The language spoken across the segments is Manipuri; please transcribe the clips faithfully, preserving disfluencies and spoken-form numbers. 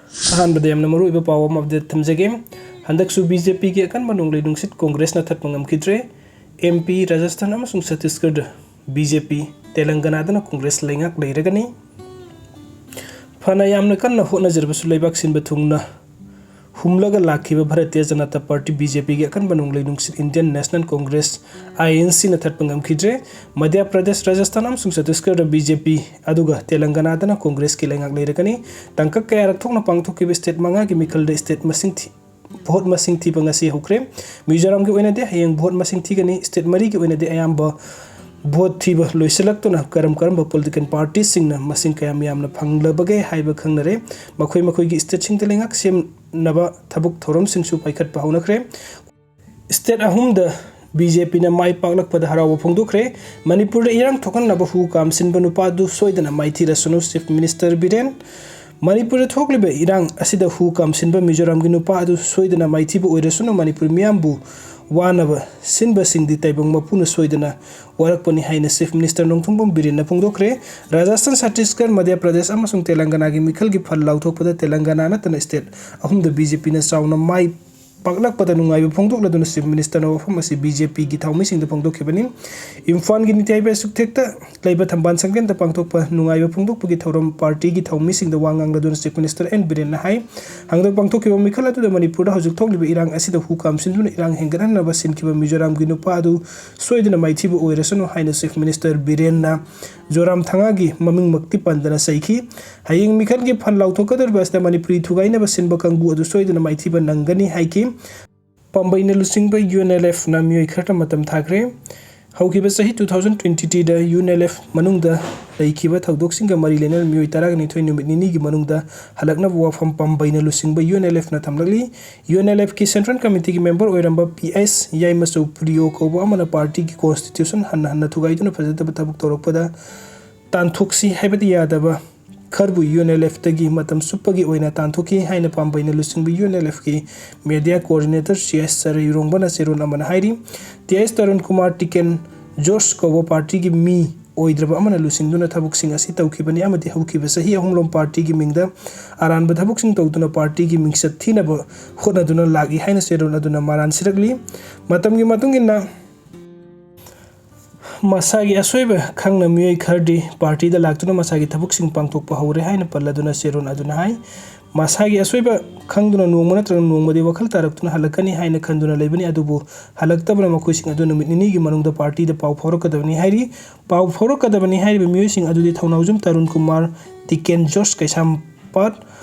ꯑꯍꯥꯟꯕꯗ ꯌꯥꯝꯅ ꯃꯔꯨꯑꯣꯏꯕ ꯄꯥꯎ ꯑꯃ ꯑꯞꯗꯦꯠ ꯊꯝꯖꯒꯦ꯫ ꯍꯟꯗꯛꯁꯨ ꯕꯤ ꯖꯦ ꯄꯤꯒꯤ ꯑꯀꯟꯕ ꯅꯣꯡꯂꯩ ꯅꯨꯡꯁꯤꯠ ꯀꯣꯡꯒ꯭ꯔꯦꯁꯅ ꯊꯠꯄ ꯉꯝꯈꯤꯗ꯭ꯔꯦ꯫ ꯑꯦꯝ ꯄꯤ, ꯔꯥꯖꯁꯊꯥꯟ ꯑꯃꯁꯨꯡ ꯁꯠꯇꯤꯁꯒꯔꯗ ꯕꯤ ꯖꯦ ꯄꯤ, ꯇꯦꯂꯪꯒꯅꯥꯗꯅ ꯀꯣꯡꯒ꯭ꯔꯦꯁ ꯂꯩꯉꯥꯛ ꯂꯩꯔꯒꯅꯤ꯫ ꯐꯅ ꯌꯥꯝꯅ ꯀꯟꯅ ꯍꯣꯠꯅꯖꯔꯕꯁꯨ ꯂꯩꯕꯥꯛ ꯁꯤꯟꯕ ꯊꯨꯡꯅ ꯍꯨꯝꯂꯒ ꯂꯥꯛꯈꯤꯕ Bharatiya Janata Party, B J ꯄꯤꯒꯤ ꯑꯀꯟꯕ ꯅꯣꯡꯂꯩ ꯅꯨꯡꯁꯤꯠ Indian National Congress, I N ꯁꯤꯅ ꯊꯠꯄ ꯉꯝꯈꯤꯗ꯭ꯔꯦ꯫ ꯃꯙ꯭ꯌ ꯄ꯭ꯔꯗꯦꯁ, ꯔꯥꯖꯁꯊꯥꯟ ꯑꯃꯁꯨꯡ ꯆꯇꯤꯁꯒꯔꯗ ꯕꯤ ꯖꯦ ꯄꯤ, ꯑꯗꯨꯒ ꯇꯦꯂꯪꯒꯅꯥꯗꯅ ꯀꯣꯡꯒ꯭ꯔꯦꯁꯀꯤ ꯂꯩꯉꯥꯛ ꯂꯩꯔꯒꯅꯤ꯫ ꯇꯥꯡꯀꯛ ꯀꯌꯥꯔꯛ ꯊꯣꯛꯅ ꯄꯥꯡꯊꯣꯛꯈꯤꯕ ꯁ꯭ꯇꯦꯠ ꯃꯉꯥꯒꯤ ꯃꯤꯈꯜꯗ ꯁ꯭ꯇꯦꯠ ꯃꯁꯤꯡ ꯊꯤ-, ꯚꯣꯠ ꯃꯁꯤꯡ ꯊꯤꯕ ꯉꯁꯤ ꯍꯧꯈ꯭ꯔꯦ꯫ ꯃꯤꯖꯣꯔꯥꯝꯒꯤ ꯑꯣꯏꯅꯗꯤ ꯍꯌꯦꯡ ꯚꯣꯠ ꯃꯁꯤꯡ ꯊꯤꯒꯅꯤ꯫ ꯁ꯭ꯇꯦꯠ ꯃꯔꯤꯒꯤ ꯑꯣꯏꯅꯗꯤ ꯑꯌꯥꯝꯕ ꯚꯣꯠ ꯊꯤꯕ ꯂꯣꯏꯁꯤꯜꯂꯛꯇꯨꯅ ꯀꯔꯝ ꯀꯔꯝꯕ ꯄꯣꯂꯤꯇꯤꯀꯦꯜ ꯄꯥꯔꯇꯤꯁꯤꯡꯅ ꯃꯁꯤꯡ ꯀꯌꯥꯝ ꯌꯥꯝꯅ ꯐꯪꯂꯕꯒꯦ ꯍꯥꯏꯕ ꯈꯪꯅꯔꯦ꯫ ꯃꯈꯣꯏ ꯃꯈꯣꯏꯒꯤ ꯁ꯭ꯇꯦꯠꯁꯤꯡꯗ ꯂꯩꯉꯥꯛ ꯁꯦꯝꯅꯕ ꯊꯕꯛ ꯊꯧꯔꯝꯁꯤꯡꯁꯨ ꯄꯥꯏꯈꯠꯄ ꯍꯧꯅꯈ꯭ꯔꯦ꯫ ꯁ꯭ꯇꯦꯠ ꯑꯍꯨꯝꯗ ꯕꯤ ꯖꯦ ꯄꯤꯅ ꯃꯥꯏ ꯄꯥꯛꯂꯛꯄꯗ ꯍꯔꯥꯎꯕ ꯐꯣꯡꯗꯣꯛꯈ꯭ꯔꯦ꯫ ꯃꯅꯤꯄꯨꯔꯗ ꯏꯔꯥꯡ ꯊꯣꯛꯍꯟꯅꯕ ꯍꯨ ꯀꯥꯝꯁꯤꯟꯕ ꯅꯨꯄꯥ ꯑꯗꯨ ꯁꯣꯏꯗꯅ ꯃꯥꯏꯊꯤꯔꯁꯅꯨ, ꯆꯤꯐ ꯃꯤꯅꯤꯁꯇꯔ ꯕꯤꯔꯦꯟ꯫ ꯃꯅꯤꯄꯨꯔꯗ ꯊꯣꯛꯂꯤꯕ ꯏꯔꯥꯡ ꯑꯁꯤꯗ ꯍꯨ ꯀꯥꯝꯁꯤꯟꯕ ꯃꯤꯖꯣꯔꯥꯝꯒꯤ ꯅꯨꯄꯥ ꯑꯗꯨ ꯁꯣꯏꯗꯅ ꯃꯥꯏꯊꯤꯕ ꯑꯣꯏꯔꯁꯅꯨ, ꯃꯅꯤꯄꯨꯔ ꯃꯤꯌꯥꯝꯕꯨ ꯋꯥꯅꯕ ꯁꯤꯟꯕꯁꯤꯡꯗꯤ ꯇꯥꯏꯕꯪ ꯃꯄꯨꯅ ꯁꯣꯏꯗꯅ ꯋꯥꯔꯛꯄꯅꯤ ꯍꯥꯏꯅ ꯆꯤꯐ ꯃꯤꯅꯤꯁꯇꯔ ꯅꯣꯡꯊꯣꯝꯕꯝ ꯕꯤꯔꯦꯟꯅ ꯐꯣꯡꯗꯣꯛꯈ꯭ꯔꯦ꯫ ꯔꯥꯖꯁꯊꯥꯟ, ꯆꯇꯤꯁꯒꯔ, ꯃꯙ꯭ꯌ ꯄ꯭ꯔꯗꯦꯁ ꯑꯃꯁꯨꯡ ꯇꯦꯂꯪꯒꯅꯥꯒꯤ ꯃꯤꯈꯜꯒꯤ ꯐꯜ ꯂꯥꯎꯊꯣꯛꯄꯗ ꯇꯦꯂꯪꯒꯅꯥ ꯅꯠꯇꯅ ꯁ꯭ꯇꯦꯠ ꯑꯍꯨꯝꯗ ꯕꯤ ꯖꯦ ꯄꯤꯅ ꯆꯥꯎꯅ ꯃꯥꯏ ꯄꯥꯛꯂꯛꯄꯗ ꯅꯨꯡꯉꯥꯏꯕ ꯐꯣꯡꯗꯣꯛꯂꯗꯨꯅ ꯆꯤꯐ ꯃꯤꯅꯤꯁꯇꯔꯅ ꯋꯥꯐꯝ ꯑꯁꯤ ꯕꯤ ꯖꯦ ꯄꯤꯒꯤ ꯊꯧꯃꯤꯁꯤꯡꯗ ꯐꯣꯡꯗꯣꯛꯈꯤꯕꯅꯤ꯫ ꯏꯝꯐꯥꯜꯒꯤ ꯅꯤꯇꯤ ꯑꯥꯌꯣꯒ ꯆꯨꯛꯊꯦꯛꯇ ꯂꯩꯕ ꯊꯝꯕꯥꯜ ꯁꯪꯀꯦꯟꯗ ꯄꯥꯡꯊꯣꯛꯄ ꯅꯨꯡꯉꯥꯏꯕ ꯐꯣꯡꯗꯣꯛꯄꯒꯤ ꯊꯧꯔꯝ ꯄꯥꯔꯇꯤꯒꯤ ꯊꯧꯃꯤꯁꯤꯡꯗ ꯋꯥ ꯉꯥꯡꯂꯗꯨꯅ ꯆꯤꯐ ꯃꯤꯅꯤꯁꯇꯔ ꯑꯦꯟ ꯕꯤꯔꯦꯟꯅ ꯍꯥꯏ, ꯍꯟꯗꯛ ꯄꯥꯡꯊꯣꯛꯈꯤꯕ ꯃꯤꯈꯜ ꯑꯗꯨꯗ ꯃꯅꯤꯄꯨꯔꯗ ꯍꯧꯖꯤꯛ ꯊꯣꯛꯂꯤꯕ ꯏꯔꯥꯡ ꯑꯁꯤꯗ ꯍꯨ ꯀꯥꯝꯁꯤꯟꯗꯨꯅ ꯏꯔꯥꯡ ꯍꯦꯟꯒꯠꯍꯟꯅꯕ ꯁꯤꯟꯈꯤꯕ ꯃꯤꯖꯣꯔꯥꯝꯒꯤ ꯅꯨꯄꯥ ꯑꯗꯨ ꯁꯣꯏꯗꯅ ꯃꯥꯏꯊꯤꯕ ꯑꯣꯏꯔꯁꯅꯨ ꯍꯥꯏꯅ ꯆꯤꯐ ꯃꯤꯅꯤꯁꯇꯔ ꯕꯤꯔꯦꯟꯅ ꯖꯣꯔꯥꯝ ꯊꯉꯥꯒꯤ ꯃꯃꯤꯡꯃꯛꯇꯤ ꯄꯟꯗꯅ ꯆꯩꯈꯤ꯫ ꯍꯌꯦꯡ ꯃꯤꯈꯜꯒꯤ ꯐꯜ ꯂꯥꯎꯊꯣꯛꯀꯗꯧꯔꯤꯕ ꯑꯁꯤꯗ ꯃꯅꯤꯄꯨꯔꯤ ꯊꯨꯒꯥꯏꯅꯕ ꯁꯤꯟꯕ ꯀꯥꯡꯕꯨ ꯑꯗꯨ ꯁꯣꯏꯗꯅ ꯃꯥꯏꯊꯤꯕ ꯅꯪꯒꯅꯤ ꯍꯥꯏꯈꯤ꯫ ꯄꯥꯝꯕꯩꯅ ꯂꯨꯆꯤꯡꯕ ꯌꯨ ꯑꯦꯟ ꯑꯦꯜ ꯑꯦꯐꯅ ꯃꯤꯑꯣꯏ ꯈꯔꯇ ꯃꯇꯝ ꯊꯥꯈ꯭ꯔꯦ꯫ ꯍꯧꯈꯤꯕ ꯆꯍꯤ two thousand twenty twoꯗ ꯌꯨ ꯑꯦꯟ ꯑꯦꯜ ꯑꯦꯐ ꯃꯅꯨꯡꯗ ꯂꯩꯈꯤꯕ ꯊꯧꯗꯣꯛꯁꯤꯡꯒ ꯃꯔꯤ ꯂꯩꯅꯅ ꯃꯤꯑꯣꯏ ꯇꯔꯥꯅꯤꯊꯣꯏ ꯅꯨꯃꯤꯠ ꯅꯤꯅꯤꯒꯤ ꯃꯅꯨꯡꯗ ꯍꯜꯂꯛꯅꯕ ꯋꯥꯐꯝ ꯄꯥꯝꯕꯩꯅ ꯂꯨꯆꯤꯡꯕ ꯌꯨ ꯑꯦꯟ ꯑꯦꯜ ꯑꯦꯐꯅ ꯊꯝꯂꯛꯂꯤ꯫ ꯌꯨ ꯑꯦꯟ ꯑꯦꯜ ꯑꯦꯐꯀꯤ ꯁꯦꯟꯇ꯭ꯔꯦꯜ ꯀꯃꯤꯇꯤꯒꯤ ꯃꯦꯝꯕꯔ ꯑꯣꯏꯔꯝꯕ ꯄꯤ ꯑꯦꯁ ꯌꯥꯏꯃꯆꯧ ꯄ꯭ꯔꯤꯌꯣ ꯀꯧꯕ ꯑꯃꯅ ꯄꯥꯔꯇꯤꯒꯤ ꯀꯣꯟꯁꯇꯤꯇ꯭ꯌꯨꯁꯟ ꯍꯟꯅ ꯍꯟꯅ ꯊꯨꯒꯥꯏꯗꯨꯅ ꯐꯖꯗꯕ ꯊꯕꯛ ꯇꯧꯔꯛꯄꯗ ꯇꯥꯟꯊꯣꯛꯁꯤ ꯍꯥꯏꯕꯗꯤ ꯌꯥꯗꯕ ꯈꯔꯕꯨ ꯌꯨ ꯑꯦꯟ ꯑꯦꯜ ꯑꯦꯐꯇꯒꯤ ꯃꯇꯝ ꯆꯨꯞꯄꯒꯤ ꯑꯣꯏꯅ ꯇꯥꯟꯊꯣꯛꯈꯤ ꯍꯥꯏꯅ ꯄꯥꯝꯕꯩꯅ ꯂꯨꯆꯤꯡꯕ ꯌꯨ ꯑꯦꯟ ꯑꯦꯜ ꯑꯦꯐꯀꯤ ꯃꯦꯗꯤꯌꯥ ꯀꯣꯑꯣꯔꯗꯤꯅꯦꯇꯔ ꯁꯤ ꯑꯦꯁ ꯆꯔꯩꯔꯣꯡꯕꯅ ꯆꯦꯔꯣꯜ ꯑꯃꯅ ꯍꯥꯏꯔꯤ꯫ T S Tarun Kumar Tiken George ꯀꯧꯕ ꯄꯥꯔꯇꯤꯒꯤ ꯃꯤ ꯑꯣꯏꯗ꯭ꯔꯕ ꯑꯃꯅ ꯂꯨꯆꯤꯡꯗꯨꯅ ꯊꯕꯛꯁꯤꯡ ꯑꯁꯤ ꯇꯧꯈꯤꯕꯅꯤ ꯑꯃꯗꯤ ꯍꯧꯈꯤꯕ ꯆꯍꯤ ꯑꯍꯨꯝꯂꯣꯝ ꯄꯥꯔꯇꯤꯒꯤ ꯃꯤꯡꯗ ꯑꯔꯥꯟꯕ ꯊꯕꯛꯁꯤꯡ ꯇꯧꯗꯨꯅ ꯄꯥꯔꯇꯤꯒꯤ ꯃꯤꯡꯆꯠ ꯊꯤꯅꯕ ꯍꯣꯠꯅꯗꯨꯅ ꯂꯥꯛꯏ ꯍꯥꯏꯅ ꯆꯦꯔꯣꯜ ꯑꯗꯨꯅ ꯃꯔꯥꯟ ꯁꯤꯔꯛꯂꯤ꯫ ꯃꯇꯝꯒꯤ ꯃꯇꯨꯡ ꯏꯟꯅ ꯃꯁꯥꯒꯤ ꯑꯁꯣꯏꯕ ꯈꯪꯅ ꯃꯤꯑꯣꯏ ꯈꯔꯗꯤ ꯄꯥꯔꯇꯤꯗ ꯂꯥꯛꯇꯨꯅ ꯃꯁꯥꯒꯤ ꯊꯕꯛꯁꯤꯡ ꯄꯥꯡꯊꯣꯛꯄ ꯍꯧꯔꯦ ꯍꯥꯏꯅ ꯄꯜꯂꯗꯨꯅ ꯆꯦꯔꯣꯜ ꯑꯗꯨꯅ ꯍꯥꯏ꯫ ꯃꯁꯥꯒꯤ ꯑꯁꯣꯏꯕ ꯈꯪꯗꯨꯅ ꯅꯣꯡꯃ ꯅꯠꯇ꯭ꯔꯒ ꯅꯣꯡꯃꯗꯤ ꯋꯥꯈꯜ ꯇꯥꯔꯛꯇꯨꯅ ꯍꯜꯂꯛꯀꯅꯤ ꯍꯥꯏꯅ ꯈꯟꯗꯨꯅ ꯂꯩꯕꯅꯤ, ꯑꯗꯨꯕꯨ ꯍꯜꯂꯛꯇꯕꯅ ꯃꯈꯣꯏꯁꯤꯡ ꯑꯗꯨ ꯅꯨꯃꯤꯠ ꯅꯤꯅꯤꯒꯤ ꯃꯅꯨꯡꯗ ꯄꯥꯔꯇꯤꯗ ꯄꯥꯎ ꯐꯥꯎꯔꯛꯀꯗꯕꯅꯤ ꯍꯥꯏꯔꯤ꯫ ꯄꯥꯎ ꯐꯥꯎꯔꯛꯀꯗꯕꯅꯤ ꯍꯥꯏꯔꯤꯕ ꯃꯤꯑꯣꯏꯁꯤꯡ ꯑꯗꯨꯗꯤ ꯊꯧꯅꯥꯎꯖꯝ ꯇꯔꯨꯟ ꯀꯨꯃꯥꯔ, ꯇꯤꯀꯦꯟ ꯖꯣꯔꯖ ꯀꯩꯁꯥꯝꯄꯥꯠ,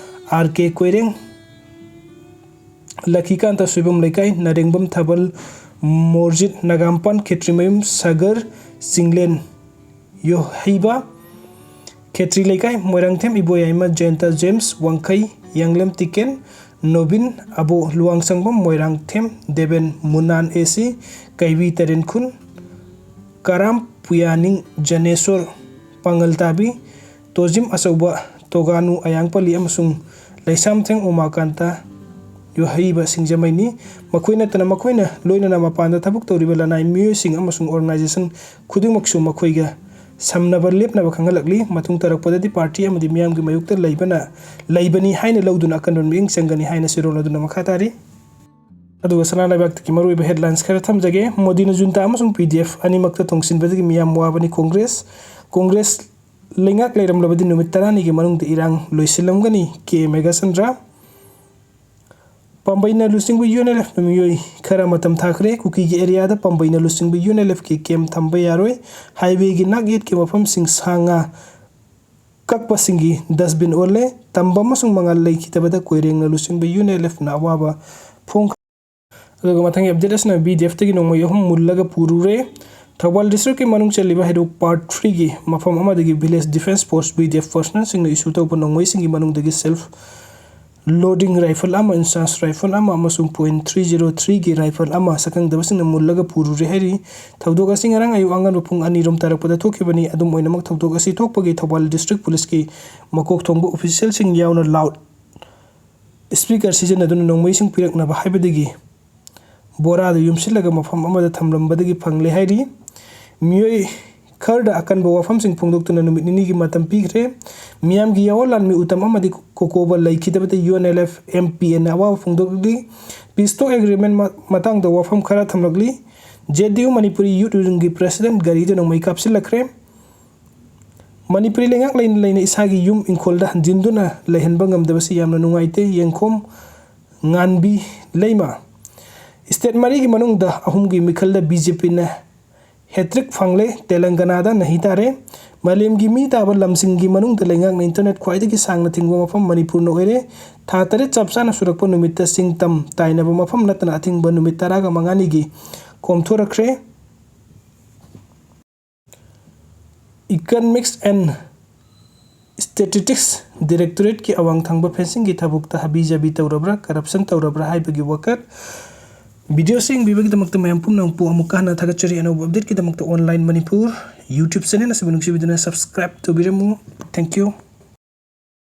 ꯑꯥꯔ ꯀꯦ ꯀꯣꯏꯔꯦꯡ, ꯂꯛꯈꯤꯀꯥꯟꯇ ꯁꯣꯏꯕꯝ ꯂꯩꯀꯥꯏ, ꯅꯔꯦꯡꯕꯝ ꯊꯥꯕꯜ, ꯃꯣꯔꯖꯤꯠ ꯅꯒꯥꯝꯄꯥꯟ, ꯈꯦꯇ꯭ꯔꯤꯃꯌꯨꯝ ꯁꯥꯒꯔ, ꯆꯤꯡꯂꯦꯟ ꯌꯣꯍꯩꯕ, ꯈꯦꯇ꯭ꯔꯤ ꯂꯩꯀꯥꯏ, ꯃꯣꯏꯔꯥꯡꯊꯦꯝ ꯏꯕꯣꯌꯥꯏꯃ, ꯖꯌꯟꯇ ꯖꯦꯝꯁ, ꯋꯥꯡꯈꯩ, ꯌꯥꯡꯂꯦꯝ ꯇꯤꯀꯦꯟ, ꯅꯣꯕꯤꯟ, ꯑꯕꯣ ꯂꯨꯋꯥꯡꯁꯪꯕꯝ, ꯃꯣꯏꯔꯥꯡꯊꯦꯝ ꯗꯦꯕꯦꯟ, ꯃꯨꯅꯥꯟ ꯑꯦ ꯁꯤ, ꯀꯩꯕꯤ ꯇꯔꯦꯟꯈꯨꯟ, ꯀꯔꯥꯝ ꯄꯨꯌꯥꯅꯤꯡ, ꯖꯅꯦꯁꯣꯔ ꯄꯥꯉꯜ ꯇꯥꯕꯤ, ꯇꯣꯖꯤꯝ ꯑꯆꯧꯕ, ꯇꯣꯒꯥꯅꯨ ꯑꯌꯥꯡꯄꯜꯂꯤ ꯑꯃꯁꯨꯡ ꯂꯩꯁꯥꯝꯊꯦꯡ ꯎꯃꯥꯀꯥꯟꯇ ꯌꯣꯍꯩꯕ ꯁꯤꯡꯖꯃꯩꯅꯤ꯫ ꯃꯈꯣꯏ ꯅꯠꯇꯅ ꯃꯈꯣꯏꯅ ꯂꯣꯏꯅꯅ ꯃꯄꯥꯟꯗ ꯊꯕꯛ ꯇꯧꯔꯤꯕ ꯂꯅꯥꯏ ꯃꯤꯑꯣꯏꯁꯤꯡ ꯑꯃꯁꯨꯡ ꯑꯣꯔꯒꯅꯥꯏꯖꯦꯁꯟ ꯈꯨꯗꯤꯡꯃꯛꯁꯨ ꯃꯈꯣꯏꯒ ꯁꯝꯅꯕ ꯂꯦꯞꯅꯕ ꯈꯪꯍꯜꯂꯛꯂꯤ꯫ ꯃꯇꯨꯡ ꯇꯥꯔꯛꯄꯗꯗꯤ ꯄꯥꯔꯇꯤ ꯑꯃꯗꯤ ꯃꯤꯌꯥꯝꯒꯤ ꯃꯥꯌꯣꯛꯇ ꯂꯩꯕꯅ, ꯂꯩꯕꯅꯤ ꯍꯥꯏꯅ ꯂꯧꯗꯨꯅ ꯑꯀꯟꯕ ꯃꯤꯠꯌꯦꯡ ꯆꯪꯒꯅꯤ ꯍꯥꯏꯅ ꯆꯦꯔꯣꯜ ꯑꯗꯨꯅ ꯃꯈꯥ ꯇꯥꯔꯤ꯫ ꯑꯗꯨꯒ ꯁꯅꯥ ꯂꯩꯕꯥꯛꯇꯒꯤ ꯃꯔꯨꯑꯣꯏꯕ headlines ꯈꯔ ꯊꯝꯖꯒꯦ꯫ ꯃꯣꯗꯤꯅ ꯖꯨꯟꯇꯥ ꯑꯃꯁꯨꯡ P D F ꯑꯅꯤꯃꯛꯇ ꯊꯣꯡꯁꯤꯟꯕꯗꯒꯤ ꯃꯤꯌꯥꯝ ꯋꯥꯕꯅꯤ꯫ ꯀꯣꯡꯒ꯭ꯔꯦꯁ, ꯀꯣꯡꯒ꯭ꯔꯦꯁ ꯂꯩꯉꯥꯛ ꯂꯩꯔꯝꯂꯕꯗꯤ ꯅꯨꯃꯤꯠ ꯇꯔꯥꯅꯤꯒꯤ ꯃꯅꯨꯡꯗ ꯏꯔꯥꯡ ꯂꯣꯏꯁꯤꯜꯂꯝꯒꯅꯤ꯫ ꯀꯦ ꯃꯦꯘꯆꯟꯗ꯭ꯔ꯫ ꯄꯥꯝꯕꯩꯅ ꯂꯨꯆꯤꯡꯕ U N L F ꯅ ꯃꯤꯑꯣꯏ ꯈꯔ ꯃꯇꯝ ꯊꯥꯈ꯭ꯔꯦ꯫ ꯀꯨꯀꯤꯒꯤ ꯑꯦꯔꯤꯌꯥꯗ ꯄꯥꯝꯕꯩꯅ ꯂꯨꯆꯤꯡꯕ U N L F ꯀꯤ ꯀꯦꯝ ꯊꯝꯕ ꯌꯥꯔꯣꯏ꯫ ꯍꯥꯏꯋꯦꯒꯤ ꯅꯥꯛ ꯌꯦꯠꯀꯤ ꯃꯐꯝꯁꯤꯡ ꯁꯥ ꯉꯥ ꯀꯛꯄꯁꯤꯡꯒꯤ dustbin ꯑꯣꯜꯂꯦ꯫ ꯇꯝꯕ ꯑꯃꯁꯨꯡ ꯃꯉꯥꯜ ꯂꯩꯈꯤꯗꯕꯗ ꯀꯣꯏꯔꯦꯡꯅ ꯂꯨꯆꯤꯡꯕ U N L F ꯅ ꯑꯋꯥꯕ ꯐꯣꯡꯈ꯭ꯔꯦ꯫ ꯑꯗꯨꯒ ꯃꯊꯪꯒꯤ update ꯑꯁꯤꯅ B D F ꯇꯒꯤ ꯅꯣꯡꯃꯩ ꯑꯍꯨꯝ ꯃꯨꯜꯂꯒ ꯄꯨꯔꯨꯔꯦ꯫ ꯊꯧꯕꯥꯜ district ꯀꯤ ꯃꯅꯨꯡ ꯆꯜꯂꯤꯕ ꯍꯩꯔꯣꯛ part three ꯒꯤ ꯃꯐꯝ ꯑꯃꯗꯒꯤ Village Defence Force, V D F, personnel ꯁꯤꯡꯅ issue ꯇꯧꯕ ꯅꯣꯡꯃꯩꯁꯤꯡꯒꯤ ꯃꯅꯨꯡꯗꯒꯤ self loading rifle ꯑꯃ, inch rifle ꯑꯃ ꯑꯃꯁꯨꯡ point three zero three ꯒꯤ rifle ꯑꯃ ꯁꯛꯈꯪꯗꯕꯁꯤꯡꯅ ꯃꯨꯜꯂꯒ ꯄꯨꯔꯨꯔꯦ ꯍꯥꯏꯔꯤ꯫ ꯊꯧꯗꯣꯛ ꯑꯁꯤ ꯉꯔꯥꯡ ꯑꯌꯨꯛ ꯑꯉꯟꯕ ꯄꯨꯡ ꯑꯅꯤ ꯔꯣꯝ ꯇꯥꯔꯛꯄꯗ ꯊꯣꯛꯈꯤꯕꯅꯤ꯫ ꯑꯗꯨꯝ ꯑꯣꯏꯅꯃꯛ, ꯊꯧꯗꯣꯛ ꯑꯁꯤ ꯊꯣꯛꯄꯒꯤ ꯊꯧꯕꯥꯜ district police ꯀꯤ ꯃꯀꯣꯛ ꯊꯣꯡꯕ official ꯁꯤꯡ ꯌꯥꯎꯅ loud speaker ꯁꯤꯖꯤꯟꯅꯗꯨꯅ ꯅꯣꯡꯃꯩꯁꯤꯡ ꯄꯤꯔꯛꯅꯕ ꯍꯥꯏꯕꯗꯒꯤ ꯕꯣꯔꯥꯗ ꯌꯣꯝꯁꯤꯜꯂꯒ ꯃꯐꯝ ꯑꯃꯗ ꯊꯝꯂꯝꯕꯗꯒꯤ ꯐꯪꯂꯦ ꯍꯥꯏꯔꯤ꯫ ꯃꯤꯑꯣꯏ ꯈꯔꯗ ꯑꯀꯟꯕ ꯋꯥꯐꯝꯁꯤꯡ ꯐꯣꯡꯗꯣꯛꯇꯨꯅ ꯅꯨꯃꯤꯠ ꯅꯤꯅꯤꯒꯤ ꯃꯇꯝ ꯄꯤꯈ꯭ꯔꯦ꯫ ꯃꯤꯌꯥꯝꯒꯤ ꯌꯥꯑꯣꯟ ꯂꯥꯟꯃꯤ ꯎꯇꯝ ꯑꯃꯗꯤ ꯀꯣꯀꯣꯕ ꯂꯩꯈꯤꯗꯕꯗ UNLF MPNꯅ ꯑꯋꯥꯕ ꯐꯣꯡꯗꯣꯛꯂꯤ꯫ Peace talk agreement ꯃ-, ꯃꯇꯥꯡꯗ ꯋꯥꯐꯝ ꯈꯔ ꯊꯝꯂꯛꯂꯤ꯫ JDU ꯃꯅꯤꯄꯨꯔꯤ Youth Wingꯒꯤ president ꯒꯥꯔꯤꯗꯨꯅ ꯃꯩ ꯀꯥꯞꯁꯤꯜꯂꯛꯈ꯭ꯔꯦ꯫ ꯃꯅꯤꯄꯨꯔꯤ ꯂꯩꯉꯥꯛ ꯂꯩꯅ ꯂꯩꯅ ꯏꯁꯥꯒꯤ ꯌꯨꯝ ꯏꯪꯈꯣꯜꯗ ꯍꯟꯖꯤꯟꯗꯨꯅ ꯂꯩꯍꯟꯕ ꯉꯝꯗꯕꯁꯤ ꯌꯥꯝꯅ ꯅꯨꯡꯉꯥꯏꯇꯦ꯫ ꯌꯦꯡꯈꯣꯝ ꯉꯥꯟꯕꯤ ꯂꯩꯃ꯫ State ꯃꯔꯤꯒꯤ ꯃꯅꯨꯡꯗ ꯑꯍꯨꯝꯒꯤ ꯃꯤꯈꯜꯗ BJPꯅ hat-trick ꯐꯪꯂꯦ꯫ ꯇꯦꯂꯪꯒꯅꯥꯗ ꯅꯩ ꯇꯥꯔꯦ꯫ ꯃꯥꯂꯦꯝꯒꯤ ꯃꯤ ꯇꯥꯕ ꯂꯝꯁꯤꯡꯒꯤ ꯃꯅꯨꯡꯗ ꯂꯩꯉꯥꯛꯅ internet ꯈ꯭ꯋꯥꯏꯗꯒꯤ ꯁꯥꯡꯅ ꯊꯤꯡꯕ ꯃꯐꯝ ꯃꯅꯤꯄꯨꯔꯅ ꯑꯣꯏꯔꯦ꯫ ꯊꯥ ꯇꯔꯦꯠ ꯆꯞ ꯆꯥꯅ ꯁꯨꯔꯛꯄ ꯅꯨꯃꯤꯠꯇ ꯆꯤꯡ ꯇꯝ ꯇꯥꯏꯅꯕ ꯃꯐꯝ ꯅꯠꯇꯅ ꯑꯊꯤꯡꯕ ꯅꯨꯃꯤꯠ ꯇꯔꯥꯒ ꯃꯉꯥꯅꯤꯒꯤ ꯀꯣꯝꯊꯣꯔꯛꯈ꯭ꯔꯦ꯫ Economics and Statistics Directorateꯀꯤ ꯑꯋꯥꯡ ꯊꯪꯕ fencingꯒꯤ ꯊꯕꯛꯇ ꯍꯥꯕꯤ ꯖꯥꯕꯤ ꯇꯧꯔꯕ꯭ꯔꯥ, corruption ꯇꯧꯔꯕ꯭ꯔꯥ ꯍꯥꯏꯕꯒꯤ ꯋꯥꯀꯠ꯫ Video ꯑꯁꯤ ꯌꯦꯡꯕꯤꯕꯒꯤꯗamꯛꯇ ꯃꯌꯥꯝ ꯄꯨꯝꯅꯃꯛꯄꯨ ꯑꯃꯨꯛꯀ ꯍꯟꯅ ꯊꯥꯒꯠꯆꯔꯤ꯫ ꯑꯅꯧꯕ updateꯀꯤꯗꯃꯛꯇ Online Manipur YouTube channel ꯑꯁꯤꯕꯨ ꯅꯨꯡꯁꯤꯕꯤꯗꯨꯅ subscribe ꯇꯧꯕꯤꯔꯝꯃꯨ꯫ Thank you꯫